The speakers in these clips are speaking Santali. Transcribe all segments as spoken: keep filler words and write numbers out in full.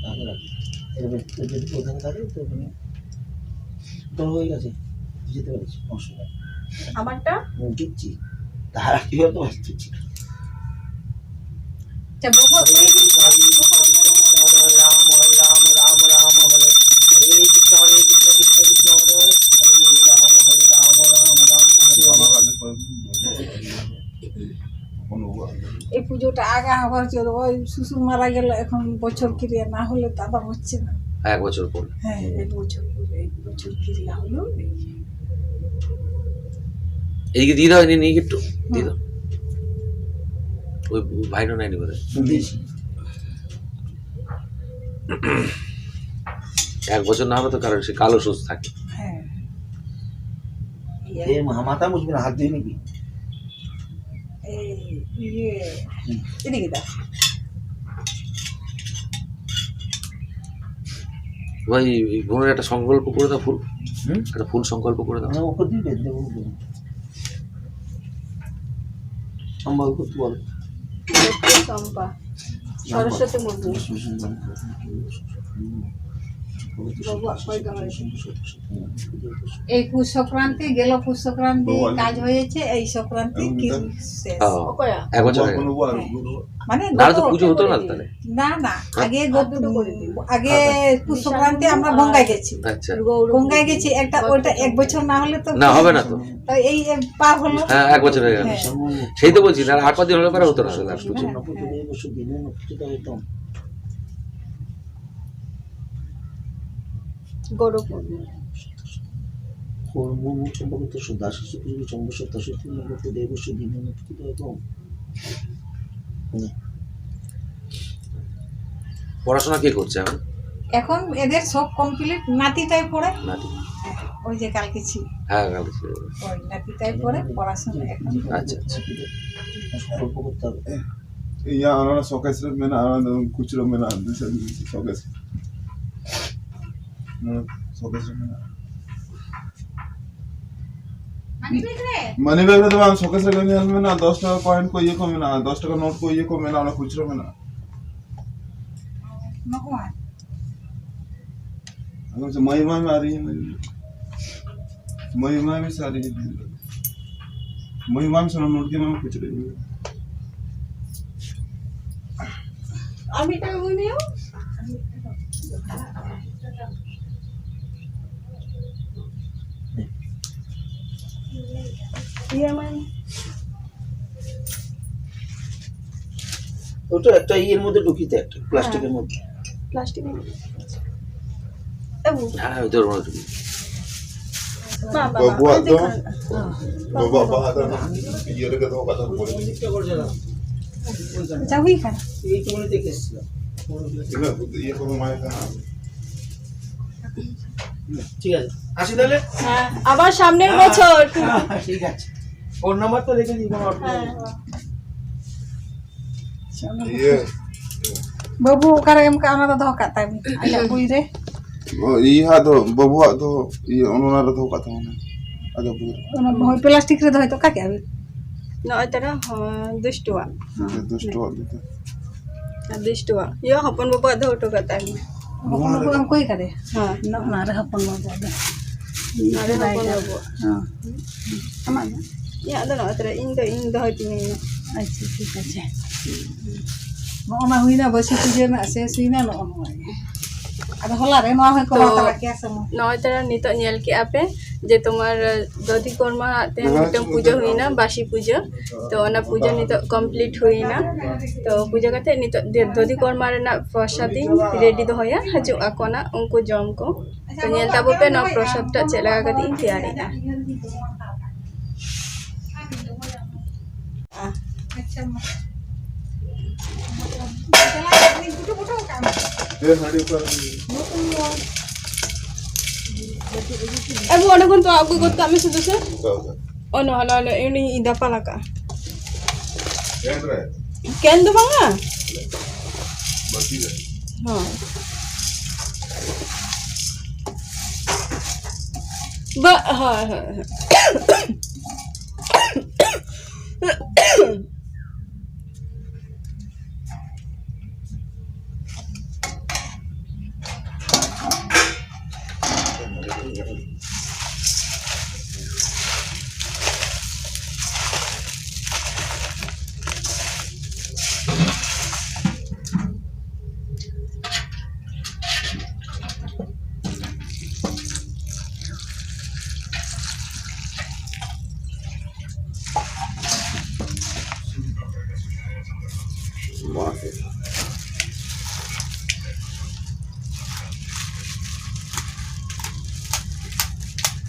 এবার এদের প্রধান থাকে তো, মানে, তো হয়ে গেছে, যেতে পারছি, অসুবিধা নেই। আমারটা? হুম, দিচ্ছি। তারা কি হতো, দিচ্ছি। আচ্ছা, বাবা, হরে কৃষ্ণ, হরে কৃষ্ণ, কৃষ্ণ কৃষ্ণ, হরে হরে, রাম হরে রাম, রাম রাম হরে হরে, হরে কৃষ্ণ, হরে কৃষ্ণ, কৃষ্ণ কৃষ্ণ, হরে হরে, হরে রাম, হরে রাম, রাম রাম, হরে হরে। এই পুজোটা আগা হওয়ার জন্য ওই শ্বশুর মারা গেল, এখন বছর ক্রিয়া না হলে তো আবার হচ্ছে না। এক বছর পর। হ্যাঁ, এক বছর পর, এক বছর ক্রিয়া হলো। এইদিকে দিয়ে দাও, এনে নিয়ে একটু দিয়ে দাও। ওই ভাইটা নেয়নি বোধহয়। দিয়েছি। এক বছর না হবে তো, কারণ সে কালো সুচ থাকে। হ্যাঁ। এই মা-, মাথা মুছবে না, হাত ধুয়ে নিবি। এই, ইয়ে, এদিকে দাও। ভাই, এই বোনের একটা সংকল্প করে দাও, ফুল। হুম? একটা ফুল সংকল্প করে দাও। হ্যাঁ, ওকে দিয়ে দে, দেবো, দেবো। সংকল্প করতে বলো। চম্পা, সরস্বতী মুর্মু। বাবু, আপনার ক্যামেরা। এই পুষ সংক্রান্তি, গেল পুষ সংক্রান্তি বাবু, কাজ হয়েছে, এই সংক্রান্তি কি শেষ। ও, এক বছর হয়ে গেল। মানে না, তো গত পুজো হতো না তাহলে। না, না, আগে গত, আগে পুষ সংক্রান্তি আমরা গঙ্গায় গেছি। আচ্ছা। গঙ্গায় গেছি, একটা, ওটা এক বছর না হলে তো না, হবে না তো। তো এই এক পার হলো। হ্যাঁ, এক বছর হয়ে গেল। হ্যাঁ। সেই তো বলছি, তার আর কদিন হলে পরে হতো না, তাহলে আর কিছু। হ্যাঁ, হ্যাঁ। গৌর পূর্ণিমা। কর্ম চম্পকত্ব শ্রদ্ধা শিশু পুরী চম্প সত্তা সত্য নগত্য দেবস্য দিন নক্ষত্র এবং পড়াশোনা কে করছে এখন? এখন এদের সব কমপ্লিট, নাতিটাই পড়ে। নাতি। ওই যে কালকে ছিল। হ্যাঁ, কালকে ছিল। ওই নাতিটাই পড়ে, পড়াশোনা এখন। আচ্ছা, আচ্ছা। সংকল্প করতে হবে। ᱤᱧᱟᱹᱜ ᱚᱱᱟ ᱥᱚᱠᱮᱥ ᱨᱮ ᱢᱮᱱᱟᱜᱼᱟ, ᱚᱱᱟ ᱫᱚ ᱠᱷᱩᱪᱨᱟᱹ ᱢᱮᱱᱟᱜᱼᱟ, ᱫᱩᱥᱚ ᱥᱚᱠᱮᱥ᱾ ᱦᱩᱸ, ᱥᱚᱠᱮᱥ ᱨᱮ ᱢᱮᱱᱟᱜᱼᱟ᱾ ᱢᱟᱱᱤ ᱵᱮᱜᱽ ᱨᱮ? ᱢᱟᱱᱤ ᱵᱮᱜᱽ ᱨᱮᱫᱚ ᱵᱟᱝ, ᱥᱚᱠᱮᱥ ᱨᱮᱜᱮ ᱧᱮᱞ ᱢᱮᱱᱟᱜᱼᱟ, ᱫᱚᱥ ᱴᱟᱠᱟ ᱠᱚᱭᱮᱱ ᱠᱚ, ᱤᱭᱟᱹ ᱠᱚ ᱢᱮᱱᱟᱜᱼᱟ, ᱫᱚᱥ ᱴᱟᱠᱟ ᱱᱳᱴ ᱠᱚ, ᱤᱭᱟᱹ ᱠᱚ ᱢᱮᱱᱟᱜᱼᱟ, ᱚᱱᱟ ᱠᱷᱩᱪᱨᱟᱹ ᱢᱮᱱᱟᱜᱼᱟ᱾ ᱱᱚᱜᱼᱚᱭ᱾ ᱟᱫᱚ ᱢᱟᱹᱭ ᱢᱟᱹᱭ ᱢᱟ ᱟᱹᱣᱨᱤ ᱢᱟᱹᱭ ᱢᱟᱹᱭ ᱢᱟᱹᱭ ᱢᱮ ᱥᱮ ᱟᱹᱣᱨᱤ ᱢᱟᱹᱭ ᱢᱟᱹᱭ ᱢᱮ ᱥᱟᱱᱟᱢ ᱱᱚᱰᱮ ᱜᱮ ᱢᱟᱢ ᱠᱩᱪᱨᱟᱹ ᱤᱧ ᱢᱮ᱾ ᱟᱨ ᱢᱤᱫᱴᱟᱝ ᱩᱭ ᱢᱮ᱾ ᱤᱭᱟᱹ ᱢᱟᱹᱭ᱾ ওটা একটা ইয়ের মধ্যে ঢুকিতে, একটা প্লাস্টিকের মধ্যে। প্লাস্টিকের মধ্যে। এ, ও। হ্যাঁ, হ্যাঁ, ওটার মধ্যে ঢুকিয়ে। বাবা, বাবা, বাবুয়ার ওই তো, দেখো। বাবা, বাবা, বাবা, ইয়ে রেখে দাও, কথা বলে। যা, ওই খান। এইটুকুনি দেখে এসেছিলাম। ঠিক আছে, ইয়ে করো, মায়ের খানা। ঠিক আছে, আসি তাহলে। হ্যাঁ, আবার সামনের বছর। হ্যাঁ, ঠিক আছে। ফোন নাম্বার তো রেখে দিই, কোনো অসুবিধা নেই। হ্যাঁ। ᱤᱭᱟᱹ᱾ ᱵᱟᱹᱵᱩ ᱚᱠᱟᱨᱮ ᱮᱢ ᱠᱟᱜᱼᱟ, ᱚᱱᱟ ᱫᱚ ᱫᱚᱦᱚ ᱠᱟᱜ ᱛᱟᱭ ᱢᱮ᱾ ᱟᱡᱟᱜ ᱵᱳᱭ ᱨᱮ᱾ ᱚ, ᱤᱭᱟᱹ ᱦᱟᱸᱜ ᱫᱚ, ᱵᱟᱹᱵᱩᱣᱟᱜ ᱫᱚ, ᱤᱭᱟᱹ, ᱚᱱᱟ ᱨᱮ ᱫᱚᱦᱚ ᱠᱟᱜ ᱛᱟᱵᱚᱱᱟ᱾ ᱟᱡᱟᱜ ᱵᱳᱭ ᱨᱮ᱾ ᱚᱱᱟ ᱦᱳᱭ, ᱯᱞᱟᱥᱴᱤᱠ ᱨᱮ ᱫᱚᱦᱚᱭ ᱛᱚ, ᱚᱠᱟ ᱠᱮᱜᱼᱟ ᱵᱤᱱ? ᱱᱚᱜᱼᱚᱭ ᱛᱟᱨᱟ, ᱦᱚᱸ, ᱫᱩᱥᱴᱚᱣᱟᱜ᱾ ᱦᱮᱸ, ᱫᱩᱥᱴᱚᱣᱟᱜ ᱫᱚ᱾ ᱟᱨ ᱫᱩᱥᱴᱚᱣᱟᱜ᱾ ᱤᱭᱟᱹ, ᱦᱚᱯᱚᱱ ᱵᱟᱹᱵᱩᱣᱟᱜ ᱫᱚᱦᱚ ᱦᱚᱴᱚ ᱠᱟᱜ ᱛᱟᱭ ᱢᱮ᱾ ᱦᱚᱯᱚᱱ ᱵᱟᱹᱵᱩᱣᱟᱜ ᱮᱢ ᱠᱚᱭ ᱠᱟᱫᱮ? ᱦᱮᱸ᱾ ᱱᱚᱜᱼᱚ ᱱᱟ ᱨᱮ ᱦᱚᱯᱚᱱ ᱵᱟᱹᱵᱩᱣᱟᱜ ᱫᱚ᱾ ᱱᱚᱣᱟ ᱨᱮ ᱦᱚᱯᱚᱱ ᱵᱟᱹᱵᱩᱣᱟᱜ᱾ ᱦᱮᱸ᱾ ᱟᱢᱟᱜ ᱫᱚ? ᱤᱧᱟᱹᱜ ᱫᱚ ᱱᱚᱜᱼᱚᱭ ᱛᱟᱨᱟ, ᱤᱧ ᱫᱚ, ᱤᱧ ᱫᱚᱦᱚᱭ ᱛᱤᱧᱟᱹᱧ ᱱᱚᱣᱟ᱾ ᱟᱪᱪᱷᱟ, ᱴᱷᱤᱠ ᱟᱪᱷᱮ᱾ ᱱᱚᱜᱼᱚ ᱱᱟ ᱦᱩᱭᱱᱟ ᱵᱟᱹᱥᱤ ᱯᱩᱡᱟᱹ ᱨᱮᱱᱟᱜ ᱥᱮᱥ ᱦᱩᱭᱱᱟ, ᱱᱚᱜᱼᱚ ᱱᱚᱣᱟ ᱜᱮ᱾ ᱟᱫᱚ ᱦᱚᱞᱟ ᱨᱮ ᱱᱚᱣᱟ ᱦᱚᱸᱭ ᱠᱚᱨᱟᱣ ᱛᱚ, ᱛᱟᱨᱟ ᱠᱮᱭᱟ ᱥᱮ ᱢᱟ? ᱱᱚᱜᱼᱚᱭ ᱛᱟᱨᱟ ᱱᱤᱛᱚᱜ ᱧᱮᱞ ᱠᱮᱜᱼᱟ ᱯᱮ ᱡᱮ ᱛᱳᱢᱟᱨ ᱫᱟᱹᱫᱤ ᱠᱚᱨᱢᱟ ᱛᱮ ᱢᱤᱫᱴᱟᱝ ᱯᱩᱡᱟᱹ ᱦᱩᱭᱱᱟ, ᱵᱟᱥᱤ ᱯᱩᱡᱟᱹ᱾ ᱛᱚ ᱚᱱᱟ ᱯᱩᱡᱟᱹ ᱱᱤᱛᱚᱜ complete ᱦᱩᱭᱱᱟ᱾ ᱛᱚ ᱯᱩᱡᱟᱹ ᱠᱟᱛᱮ ᱱᱤᱛᱚᱜ ᱫᱮ-, ᱫᱟᱹᱫᱤ ᱠᱚᱨᱢᱟ ᱨᱮᱱᱟᱜ ᱯᱨᱚᱥᱟᱫ ᱤᱧ ready ᱫᱚᱦᱚᱭᱟ, ᱦᱤᱡᱩᱜ ᱟᱠᱚ ᱱᱟᱜ ᱩᱱᱠᱩ ᱡᱚᱢ ᱠᱚ᱾ ᱛᱚ ᱧᱮᱞ ᱛᱟᱵᱚ ᱯᱮ ᱱᱚᱣᱟ ᱯᱨᱚᱥᱟᱫ ᱴᱟᱜ ᱪᱮᱫ ᱞᱮᱠᱟ ᱠᱟᱛᱮ ᱤᱧ ᱛᱮᱭᱟᱨᱮᱜᱼᱟ᱾ ᱟᱪᱪᱷᱟ, ᱢᱟ᱾ ᱪᱟᱞᱟᱜ ᱠᱟᱱ ᱜᱤᱧ, ᱯᱷᱩᱴᱩ ᱯᱷᱩᱴᱩ ᱠᱟᱜ ᱢᱮ᱾ ᱦᱮᱸ, ᱦᱟᱺᱰᱤ ᱚᱠᱟ ᱨᱮ? ᱮ ᱵᱟᱹᱵᱩ, ᱚᱸᱰᱮ ᱠᱷᱚᱱ ᱛᱚᱣᱟ ᱟᱹᱜᱩ ᱜᱚᱫ ᱠᱟᱜ ᱢᱮ ᱥᱩᱫᱷᱩ ᱥᱮ᱾ ᱚᱠᱟ, ᱚᱠᱟ? ᱚᱱᱟ, ᱚᱱᱟ, ᱚᱱᱟ, ᱩᱱᱤ ᱫᱟᱯᱟᱞ ᱟᱠᱟᱜᱼᱟ᱾ ᱠᱮᱱ ᱨᱮ? ᱠᱮᱱ ᱫᱚ ᱵᱟᱝᱟ᱾ ᱵᱟᱹᱴᱤ ᱨᱮ? ᱦᱳᱭ᱾ ᱵᱟ-, ᱦᱳᱭ, ᱦᱳᱭ, ᱦᱳᱭ᱾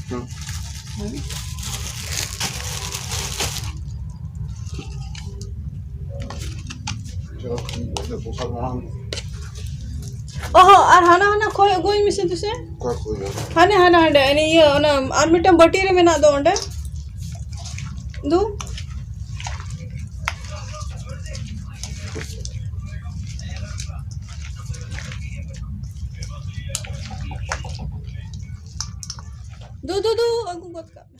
ᱦᱩᱸ᱾ ᱪᱚᱞᱚ, ᱯᱨᱚᱥᱟᱫ ᱢᱟᱲᱟᱝ᱾ ᱚᱦᱚ, ᱟᱨ ᱦᱟᱱᱟ, ᱦᱟᱱᱟ ᱠᱷᱚᱭ ᱟᱹᱜᱩᱭ ᱢᱮᱥᱮ ᱛᱩᱥᱮ᱾ ᱚᱠᱟ ᱠᱷᱚᱭ ᱫᱚ? ᱦᱟᱱᱮ, ᱦᱟᱱᱟ, ᱦᱟᱸᱰᱮ, ᱤᱭᱟᱹ, ᱚᱱᱟ ᱟᱨ ᱢᱤᱫᱴᱟᱝ ᱵᱟᱹᱴᱤ ᱨᱮ ᱢᱮᱱᱟᱜ ᱫᱚ ᱚᱸᱰᱮ᱾ ᱫᱩ᱾ ᱫᱩ, ᱫᱩ, ᱫᱩ, ᱟᱹᱜᱩ ᱜᱚᱫ ᱠᱟᱜ ᱢᱮ᱾